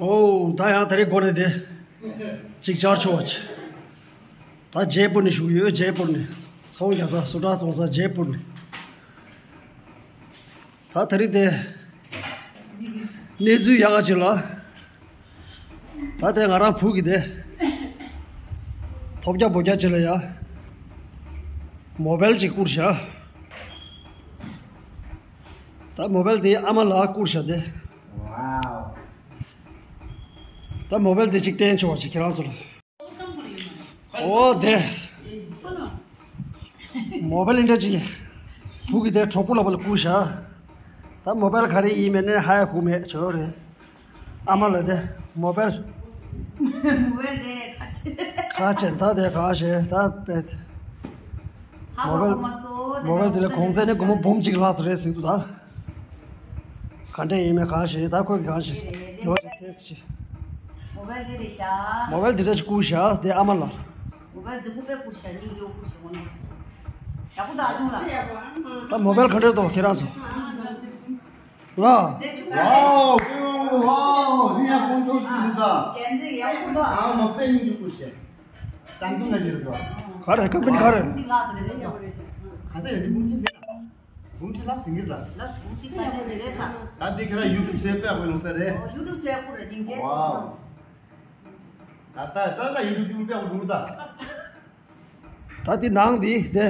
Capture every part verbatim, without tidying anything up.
ཨོ་ད་ཡང་ད་རེས་འགོར་ནས་དེ་ཅིག་བཅར་ཆོག་ཅིག་ད་ཇེ་པུར་ནས་ཞུགས་ཡོད། ཇེ་པུར་ནས་ཚོང་རྒྱག་ས་སུ་ཏྲ་བཙོང་ས་ཇེ་པུར་ནས། ད་ད་རེས་དེ་གནས་ཚུལ་ཡག་ག་ཅིག་ལ། ད་དེ་ང་རང་བུ་གི་དེ་ཐོབ་རྒྱ་བོ་རྒྱ་ཅིག་ལ་ཡ་མོ་བེལ་ཅིག་བསྐུར་བཞག་ད་མོ་བེལ་དེ་ཨ་མ་ལ་བསྐུར་བཞག་དེ། ཝའོ། ད་མོ་བེལ་དེ་ཅིག་བསྟན་ཆོག་པ་ཅིག་ཁྱེད་རང་ཚོ་ལ། ཨོ་དེ། མོ་བེལ་འདྲ་ཅིག་བུ་གི་དེ་གྲོགས་པོ་ལ་བ་ལ་བསྐུར་བཞག་ད་མོ་བེལ་ག་རེ་ཡིན་མིན་ནི་ཧ་ཡ་གོ་མེད་ཆོག་རེད། ཨ་མ་ལ་དེ་མོ་བེལ། མོ་བེལ་དེ་ཁ་ཆེ། ཁ་ཆེ་ད་དེ་ག་ཞེ་ད་པེད། ཧ་མོ་བེལ། གོ་མ་སོང་། མོ་བེལ་དེ་ལ་གོང་ཚད་ནི་སྒོར་མོ་འབུམ་གཅིག་ལྷག་ཙམ་རེད་ཟེར་འདུག་ད། ག་འདྲ་ཡིན་མིན་གང་ཤེས། ད་ཁོས་གང་ཤེས། དེ་བ་ཅིག་ཐེས་ཤེས། མོ་བེལ་དེ་རེད་ཤག་མོ་བེལ་དེ་འདྲ་ཞིག་བསྐུར་ཤག་དེ་ཨ་མ་ལ། མོ་བེལ་རྫིག་པོ་དཔེ་བསྐུར་ཤག་སྙིང་རྗེ་པོ་བསྐུར་ཤག་འོ་ན། ཡག་པོ་འདུག་ཨ་ཆུང་ལགས། ད་མོ་བེལ་ག་འདྲ་འདུག་ཁྱེད་རང་ཚོ། ལ། ཝའོ། ཝའོ། ཝའོ། འདི་ཡང་དཔེ་མང་པོ་ཞིག་འདུག་ད། རྒྱན་ཆས་ཡག་པོ་འདུག་ཨ་མ་དཔེ་སྙིང་རྗེ་པོ་བསྐུར་ཤག་སམ་སུང་ལ་ཡོད་རེད་པ། ག་རེ་ཀམ་པ་ནི་ག་རེ། ག་ས་ཡོད་ནི་འབུམ་གཅིག་ཟེར། འབུམ་གཅིག་ལྷག་ཟིན་གྱི་རེད། ལགས་འབུམ་གཅིག་ལྷག་ཟིན་གྱི་རེད་ས། ད་འདི་ཁྱེད་རང་ཡུ་ཊུབ་སེ་པེག་པོ་ཡོང་ས་རེད། ཨོ་ཡུ་ཊུབ་སེ་པེག་པོ་རེད་སྙིང་རྗེ། ཝའོ། ད་ད་ད་ད་ཡུ་ཊུབ་དེ་པེག་པོ་འདུག་ད། ད་འདི་ནང་འདི་དེ།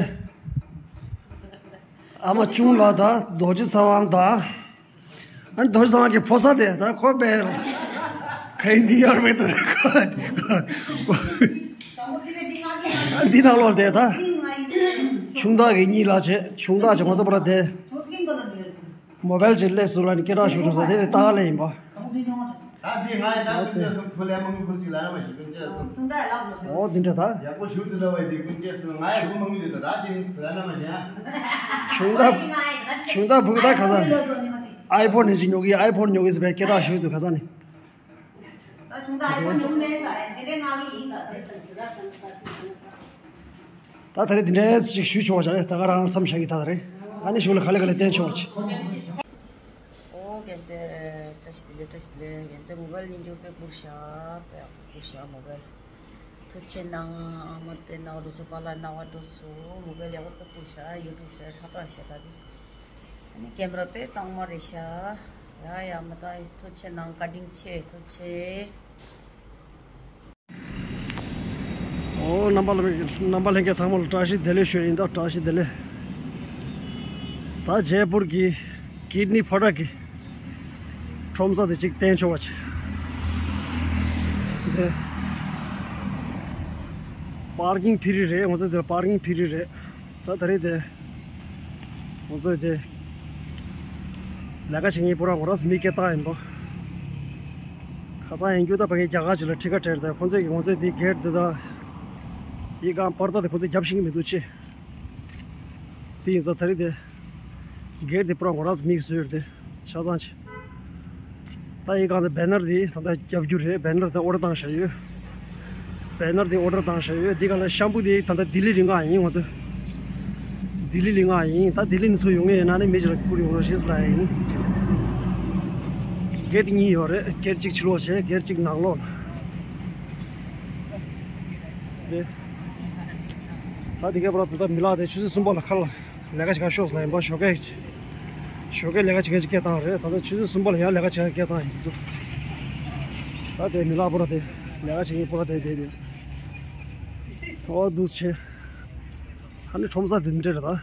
ཨ་མ་ཆུང་ལགས་དང་རྡོ་རྗེ་ཚེ་དབང་དང་། ཨ་ནི་རྡོ་རྗེ་ཚེ་དབང་གི་ཕོ་གསར་དེ་ད་ཁོ་པས་ག་ཡིན་འདི་ཡོད་མེད་དུ་ཁོ། འདི་ནང་ལོགས་དེ་ད་ཆུང་བདག་གི་གཉིད་ལ་བྱེད། ཆུང་བདག་ཅིག་ང་ཚོ་པར་དེ་མོ་བེལ་ཅིག་སླེབས་སོང་ལ་ནི་སྐད་གྲགས་ཞུ་ཆོག་ས་དེ་དེ་ལྟ་ག་ལ་ཡིན་པ། ད་འདི་ང་ཡི་ད་ཀུན་མཁྱེན་གསུམ་ཕུ་ལས་མང་པོ་ཅིག་ལ་ར་མ་ཞིག་ཀུན་མཁྱེན་གསུམ། ཨོ་འདི་འདྲ་ད། ཡག་པོ་ཞུ་འདི་འདྲ་བས་འདི་ཀུན་མཁྱེན་གསུམ་ང་ཡི་ཕུ་མང་པོ་ཡོད་ད་ར་ཅིག་ལ་ར་མ་ཞིག་ཆུང་བདག་ཆུང་བདག་བུ་ག་ད་ག་ས། ཨའི་ཕོན་ནས་ཅིག་ཉོ་གི། ཨའི་ཕོན་ཉོ་གི་ཟེར་བའི་སྐད་གྲགས་ཞུ་འདུག་ག་ས་ནི། ད་ཆུང་བདག་ཨའི་ཕོན་ཉོ་མེད་ས་ཡ་དེ་འདྲའི་ང་གི་ཡིན་ས་རེད། ད་ད་རེས་འདི་འདྲའི་ཅིག་ཞུ་ཆོག་པ་ཅིག་རེད། ད་ག་རང་མཚམས་བཞག་གི་ད་ད་རེད། ཨ་ནི་གཞུག་ལ་ག་ལེ་ག་ལེ་བསྟན་ཆོག་པ་ཅིག་ཨོ་རྒྱལ་མཚན་བཀྲ་ཤིས་བདེ་ལེགས། བཀྲ་ཤིས་བདེ་ལེགས། རྒྱལ་མཚན་མོ་བེལ་སྙིང་རྗེ་པོ་དཔེ་བསྐུར་ཤག་དཔེ་བསྐུར་ཤག་མོ་བེལ། ཐུགས་རྗེ་གནང་། ཨ་མ་དཔེ་ནག་འགྲོ་སོང་། པཱ་ལགས་ནག་པ་འགྲོ་སོང་། མོ་བེལ་ཡག་པོ་དཔེ་བསྐུར་ཤག་ཡུ་ཊུབ་ཤག་ཧྲ་ཏག་ཤག་ད་དེ། ཨ་ནི་ཀེམ་ར་དཔེ་གཙང་མ་རེད་ཤག་ཡ་ཡ་མ་ད་ཐུགས་རྗེ་གནང་། བཀའ་དྲིན་ཆེ། ཐུགས་རྗེ་ཆེ། ཨོ་རྣམ་པ་ལ་རྣམ་པ་ལྷན་རྒྱས་ཚང་མ་ལ་བཀྲ་ཤིས་བདེ་ལེགས་ཞུ་ཡིན་ད། བཀྲ་ཤིས་བདེ་ལེགས། ད་ཇེ་པུར་གྱི་ཀིཌ་ནི་ཕ་ཊ་གི་ཁྲོམ་ས་དེ་གཅིག་བསྟན་ཆོག་པ་ཅིག་དེ་པར་ཀིང་ཕི་རི་རེད། ང་ཚོ་དེར་པར་ཀིང་ཕི་རི་རེད། ད་ད་རེས་དེ་ང་ཚོས་དེ་ལས་ཀ་བྱེད་མཁན་པུ་ར་ང་རང་ཚོ་མི་སྐད་བཏང་ཡིན་པ། ཁ་སང་ཡིན་རྒྱུ་ད་ཕ་གི་རྒྱ་གར་ཅིག་ལ་ཁྲི་ཀ་སྤྲད་དེ་ཁོང་ཚོས་ཀྱི་ང་ཚོས་དེ་གེ་ཊི་དེ་དང་ཡི་གང་པར་ད་དེ་ཁོང་ཚོས་རྒྱབ་ཤེས་ཀྱི་མི་འདུག་ཅེས། དེ་ཡིན་ཙང་ད་རེས་དེ་གེ་ཊི་དེ་པུ་ར་ང་རང་ཚོ་མིས་བཟོས་ཡོད་དེ་ཆ་ཚང་ཅིག་ད་ཡི་གང་དེ་བེ་ནར་དེ་ད་ལྟ་རྒྱབ་རྒྱུ་རེད། བེ་ནར་དེ་ཨོ་ཌར་བཏང་བཞག་ཡོད། བེ་ནར་དེ་ཨོ་ཌར་བཏང་བཞག་ཡོད། འདི་ག་ལ་ཤམ་པུ་དེ་ད་ལྟ་ལྡི་ལི་ལ་མངགས་ཡིན། ང་ཚོ་ལྡི་ལི་ལ་མངགས་ཡིན། ད་ལྡི་ལི་ནས་ཚུར་ཡོང་མཁན་ཡིན་ན་ནི་མི་ཞིག་ལ་བསྐུར་ཡོང་རོགས་ཞེས་ལབ་ཡིན། གེ་ཊི་གཉིས་ཡོད་རེད། གེ་ཊི་གཅིག་ཕྱི་ལོགས་བྱས། གེ་ཊི་གཅིག་ནང་ལོགས་རེད། ད་འདི་གའི་བར་དུ་ད་མི་ལག་དེ་ཆུ་ཚོད་གསུམ་པ་ལ་ཁ་ལ། ལས་ཀ་བྱེད་ག་ཤོག་ཟེར་ཡིན་པ། ཞོགས་ཀས་ཞོགས་ཀས་ལས་ཀ་བྱེད་མཁན་ཅིག་སྐད་བཏང་རེད། ད་ལྟ་ཆུ་ཚོད་གསུམ་པ་ལ་ཡང་ལས་ཀ་བྱེད་མཁན་སྐད་བཏང་ཡིན་ཚུལ། ད་དེ་མི་ལག་པོ་ར་དེ་ལས་ཀ་བྱེད་མཁན་པོ་ར་དེ་དེ་དེ། ཨོ་འདུག་སེ་བྱས། ཨ་ནི་ཁྲོམ་ས་དེ་འདྲ་རེད་ད།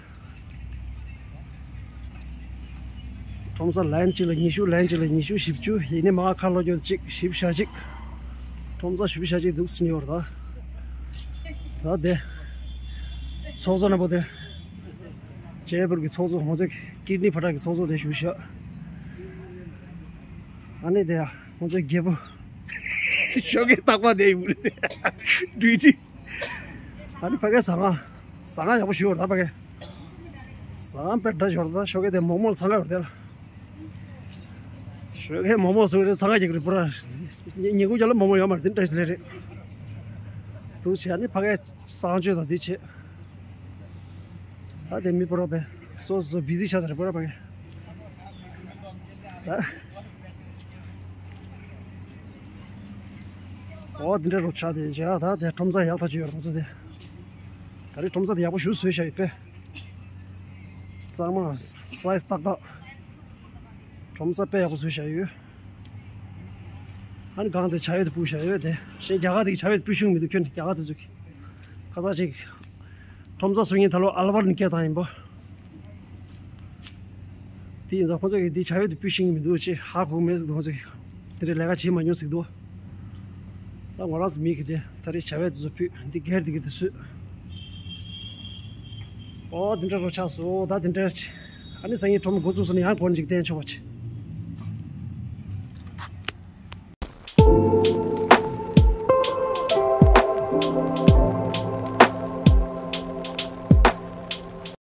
ཁྲོམ་ས་ལན་གཅིག་ལ་ཉི་ཤུ། ལན་གཅིག་ལ་ཉི་ཤུ། བཞི་བཅུ། ཡིན་ནི་མ་ཁ་ལོ་རྒྱུ་གཅིག་བཞི་བཅུ་ཞེ་གཅིག་ཁྲོམ་ས་བཞི་བཅུ་ཞེ་གཅིག་འདུག་སེ་ཡོད་རེད་ད། ད་དེ་ཚོགས་གཙོ་རྣམ་པ་དེ། ཇེ་པུར་གྱི་ཚོགས་གཙོ་ང་ཚོའི་ཀིཌ་ནི་ཕ་ཊ་གི་ཚོགས་གཙོ་དེ་བཞུགས་ཤག་ཨ་ནི་དེ་ང་ཚོའི་རྒྱལ་པོ་ཞོགས་ཀས་རྟག་པར་དེ་ཡོང་རེད་དེ། ཌིའུ་ཊི། ཨ་ནི་ཕ་གིའི་ཟ་ཁང་། ཟ་ཁང་ཡག་པོ་ཞིག་ཡོད་རེད་ད་ཕ་གི། ཟ་ཁང་དཔེ་འདྲ་ཞིག་ཡོད་རེད་ད། ཞོགས་ཀས་དེ་མོག་མོག་ལ་འཚང་ཁ་ཡོད་རེད་དེ་ལ། ཞོགས་ཀས་མོག་མོག་བཟོས་རེད། འཚང་ཁ་རྒྱག་གི་རེད་པུ་ར། ཉིན་ཉིན་གུང་རྒྱབ་ལ་མོག་མོག་ཡོད་མ་རེད། དེ་འདྲ་ཞིག་ལས་རེད། འདུག་བྱས་ཨ་ནི་ཕ་གིའི་གསང་སྤྱོད་དང་དེ་བྱས། ད་དེ་མི་པོ་ར་བས་སོ་སོ་བི་ཟི་ཆགས་ད་རེད་པོ་ར་པ་གི། ད་ ཨོ་འདི་འདྲ་རུ་ཆགས་དེ་བྱས་ད་དེ་ཁྲོམ་ས་ཡག་ཐག་ཆོད་ཡོད་རེད་ཁོ་ཚོ་དེ། ད་རེས་ཁྲོམ་ས་དེ་ཡག་པོ་ཞེ་པོ་བཟོས་བཞག་ཡོད་པས། གཙང་མ་སའི་ཛི་ཏག་ཏག་ཁྲོམ་ས་དཔེ་ཡག་པོ་བཟོས་བཞག་ཡོད། ཨ་ནི་སྒང་དེ་བྱ་བའི་དེ་སྤུས་བཞག་ཡོད་དེ། གཞན་རྒྱ་གར་དེ་གི་བྱ་བའི་དེ་སྤུས་ཤིང་མི་འདུག་ཁྱོད་རྒྱ་གར་དེ་ཚོ་གི། ཁ་སང་ཅིག་ཁྲོམ་ས་བཟོ་མཁན་ད་ལོ་ཨལ་བར་ནས་སྐད་བཏང་ཡིན་པ། དེ་ཡིན་ཙང་ཁོང་ཚོ་གིས་འདི་བྱ་བའི་དེ་སྤུས་ཤིང་གི་མི་འདུག་ཅེས་ཧ་གོ་གི་མེད་ཟེར་འདུག་ཁོང་ཚོ་གིས་དེ་འདྲའི་ལས་ཀ་བྱེད་མ་མྱོང་ཟེར་གི་འདུག་ད་ང་རང་ཚོ་མི་གིས་དེ་ད་རེས་བྱ་བའི་དེ་ཚོ་ཕུད་འདི་སྒེར་དེ་གིས་དེ་བཟོས། ཨོ་དེ་འདྲ་རུ་ཆགས་སོང་ད་དེ་འདྲ། ཨ་ནི་སང་ཉིན་ཁྲོམ་འགོ་བཙུགས་སོང་ན་ཡང་སྒོ་ནས་ཅིག་བསྟན་ཆོག་པ་ཅིག